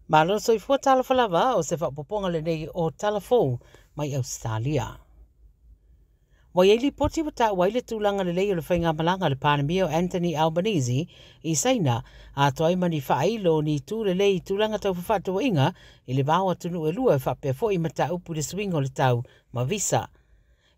Malo le soifua talofa lava o se faaopoopoga lenei o Tala Fou mai Ausetalia. Ua i ai lipoti ua taua ai le tulaga lelei o le faigamalaga a le Palemia o Anthony Albanese i Saina, atoa ai ma ni faailo o ni itu lelei i tulaga tau fefaatauaiga i le va o atunuu e lua e faapea foi mataupu i le suiga o le tau ma visa.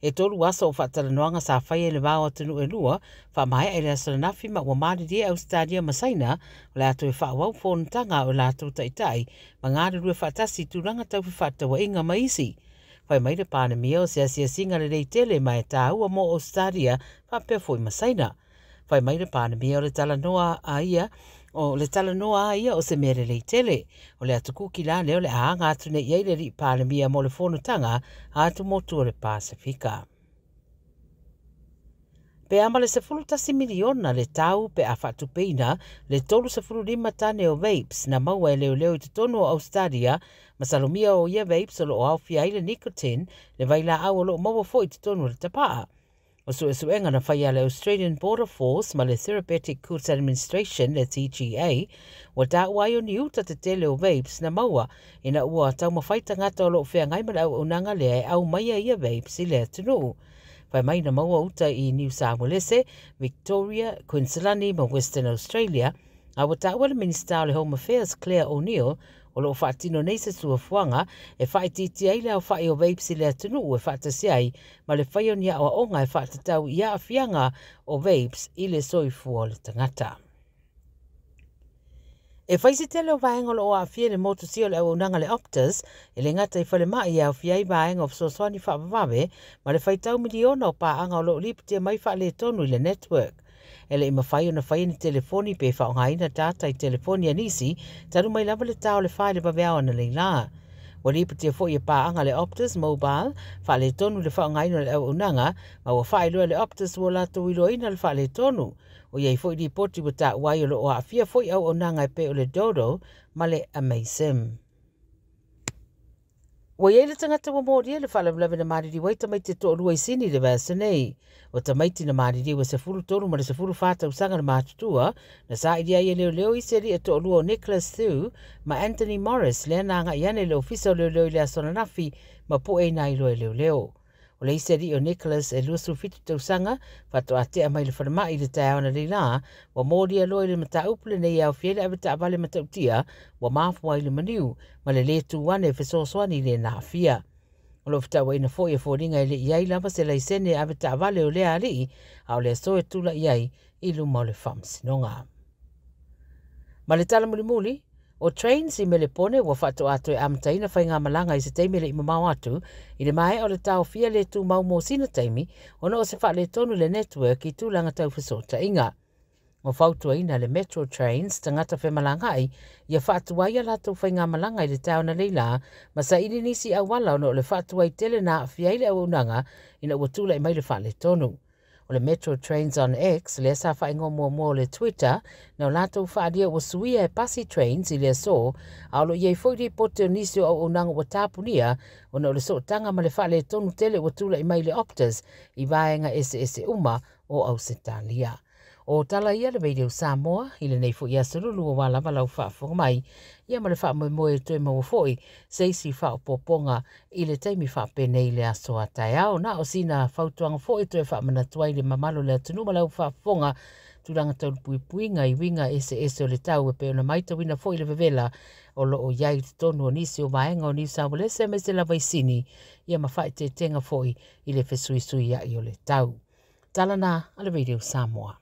E 3 aso o faatalanoaga sa faia i le va o atunuu e lua, faamaea i le aso ananafi ma ua malilie Ausetalia ma Saina o le a toe faaauau fonotaga o latou taitai ma galulue faatasi i tulaga tau fefaatauaiga ma isi. Fai mai le Palemia o se asiasiga lelei tele ma e tāua mo Ausetalia faapea foi ma Saina. Fai mai le Palemia o le talanoa a ia o se mea lelei tele. O le atukuki la lea o le a aga atu nei i ai le alii Palemia mo le fonotaga a atumotu o le Pasefika. Pe ama le 11 miliona le tau pe a faatupeina le 35 tane o vapes na maua e leoleo i totonu o Australia, masalomia o ia vapes o loo aofia ai le nicotine, le vailaau o loo maua foi i totonu o le tapaa. O suesuega na faia le Australian Border Force ma le Therapeutic Goods Administration, le TGA, ua taua ai o ni uta tetele o vapes na maua ina ua taumafai tagata o loo feagai ma le auaunaga lea e aumaia ia vapes i le atunuu. Fai mai na maua uta i New South Wales, Victoria, Queensland ma Western Australia, a ua taua le Minista o le Home Affairs Claire O'Neill o loo faatino nei se suafuaga e faaitiitia ai le aofai o vapes i le atunuu e faatasi ai ma le fai o ni aoaoga e faatatau i aafiaga o vapes i le soifua o le tagata. E fai se tele o vaega o loo aafia i le motusia o le auaunaga le Optus, e le gata i falemai e aofia ai vaega o fesoasoani faavavave ma le faitau miliona o paaga o loo lipotia mai faaletonu i le network. E le i mafai ona faia ni telefoni pe faaaogaina data i telefoni a nisi, talu mai lava le ta o le 4 i le vaveao analeila. Ua lipotia foi e paaga le Optus Mobile faaletonu le faaaogaina o le auaunaga, ma ua faailoa le Optus ua latou iloaina le faaletonu. O iai foi lipoti ua taua ai o loo aafia foi auaunaga e pei o le Dodo ma le Amaysim. Ua iai le tagata ua molia le faalavelave na maliliu ai tamaiti e toalua i Sini le vaiaso nei. O tamaiti na maliliu e 13 ma le 14 tausaga le matutua, na sailia ai e leoleo isi alii e toalua o Nicholas Thew ma Anthony Morris lea na agai ane i le ofisa o leoleo i le aso ananafi ma poe ina iloa e leoleo. O le isi alii o Nicholas e 27 tausaga, faatoa mai le falemai i le taeao analeila, ua molia loa i le mataupu lenei e aofia ai le avetaavale matautia, ua mafua ai le maniu ma le lē tu ane e fesoasoani i le na aafia. O loo fetauaina foi e foliga e le i ai lava se laisene e avetaavale o lea alii, a o le aso e tulai ai i luma o le faamasinoga. Ma le tala mulimuli, o Trains i Melepone ua faatoa toe amataina faigamalaga i se taimi le i mamao atu i le maea o le taofia le tumau mo sina taimi ona o se faaletonu le network i tulaga tau fesootaiga. O fautuaina le Metro Trains tagata femalagai ia faatuai a latou faigamalaga i le taeao leila ma saili nisi auala ona o le faatuai tele na aafia ai le auaunaga ina ua tulai mai le faaletonu. O le Metro Trains on X, lea sa faaigoa muamua o le Twitter, na o latou faalia ua suia e pasi Trains i le aso, a o loo i ai foi lipoti o nisi o auaunaga ua tapunia ona o le sootaga ma le faaletonu tele ua tulai mai le Optus i vaega eseese uma o Ausetalia. O tala ia le Radio Samoa i lenei foi aso lulu ua lava lau faafofoga mai ia ma le faamoemoe e toe maua foi se isi faaopoopoga i le taimi faapenei le aso a taeao. Na o sina fautuaga foi toe faamanatu ai le mamalu o le atunuu ma lau faafofoga tulaga tau le puipuiga i uiga eseese o le tau e pei ona matauina foi le vevela o loo i ai i totonu o nisi o vaega o New South Wales aemaise lava i Sini ia ma faaeteetega foi i le fesuisuiai o le tau. Tala na a le Radio Samoa.